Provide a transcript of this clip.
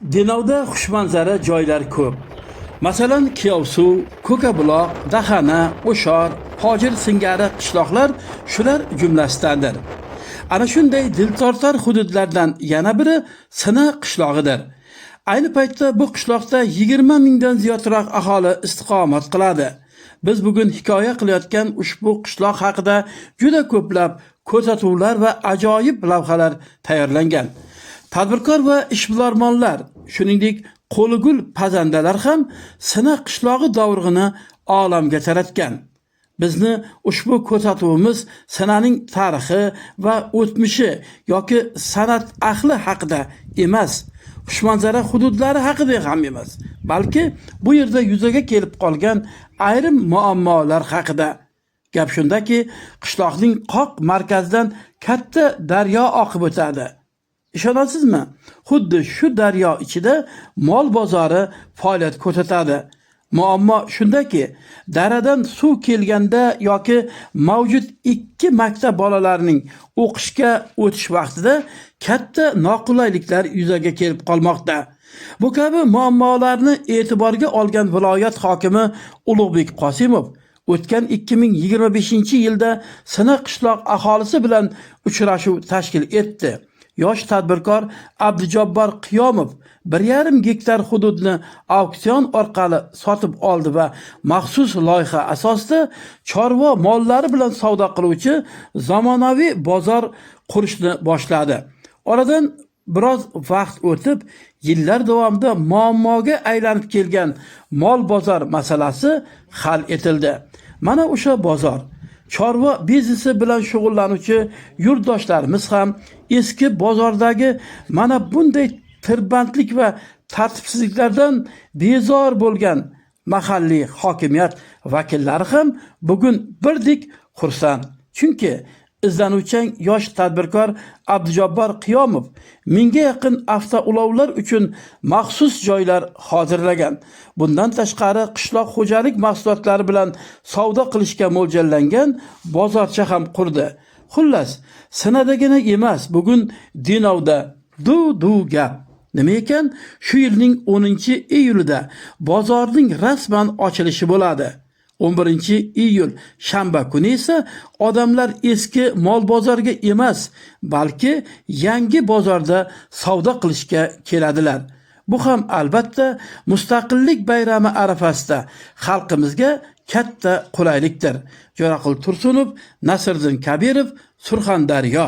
Denovda xushmanzara joylar ko'p. Masalan, Kiyovsuv, Ko'kabuloq, Dahana, O'shor, Hojir singari qishloqlar shular jumlasidandir. Ana shunday diltortar hududlardan yana biri Sina qishlog'idir. Ayni paytda bu qishloqda 20 mingdan ziyodroq aholi istiqomat qiladi. Biz bugun hikoya qilayotgan ushbu qishloq haqida juda ko'plab ko'rsatuvlar va ajoyib lavhalar tayyorlangan. Tadbirkor va ishbilarmonlar, shuningdek, qo'li gul pazandalar ham Sina qishlog'i dovrug'ini olamga taratgan. Bizni ushbu ko'rsatuvimiz Sinaning tarixi va o'tmishi yoki san'at ahli haqida emas, xushmanzara hududlari haqida ham emas, balki bu yerda yuzaga kelib qolgan ayrim muammolar haqida. Gap shundaki, qishloqning qoq markazidan katta daryo oqib o'tadi. Ishonasizmi? Xuddi shu daryo ichida mol bozori faoliyat ko'rsatadi. Muammo shundaki, daradan suv kelganda yoki mavjud ikki maktab bolalarining o'qishga o'tish vaqtida katta noqulayliklar yuzaga kelib qolmoqda. Bu kabi muammolarni e'tiborga olgan viloyat hokimi Ulug'bek Qosimov o'tgan 2025-yilda Sina qishloq aholisi bilan uchrashuv tashkil etdi. Yosh tadbirkor Abdujobbor Qiyomov 1,5 gektar hududni auksion orqali sotib oldi va maxsus loyiha asosida chorva mollari bilan savdo qiluvchi zamonaviy bozor qurishni boshladi. Oradan biroz vaqt o'tib, yillar davomida muammoga aylanib kelgan mol bozor masalasi hal etildi. Mana o'sha bozor. Chorva biznesi bilan shug'ullanuvchi yurtdoshlarimiz ham eski bozordagi mana bunday tirbandlik va tartibsizliklardan bezor bo'lgan mahalliy hokimiyat vakillari ham bugun birdek xursand. Chunki izlanuvchan yosh tadbirkor Abdujobbor Qiyomov mingga yaqin avtoulovlar uchun maxsus joylar hozirlagan. Bundan tashqari qishloq xo'jalik mahsulotlari bilan savdo qilishga mo'ljallangan bozorcha ham qurdi. Xullas, Sinadagina emas, bugun Denovda duv-duv gap. Nima ekan? Shu yilning 10-iyulida bozorning rasman ochilishi bo'ladi. 11-iyul shanba kuni esa odamlar eski mol bozorga emas, balki yangi bozorda savdo qilishga keladilar. Bu ham albatta mustaqillik bayrami arafasida xalqimizga katta qulaylikdir. Jo'raqul Tursunov, Nasriddin Kabirov, Surxondaryo.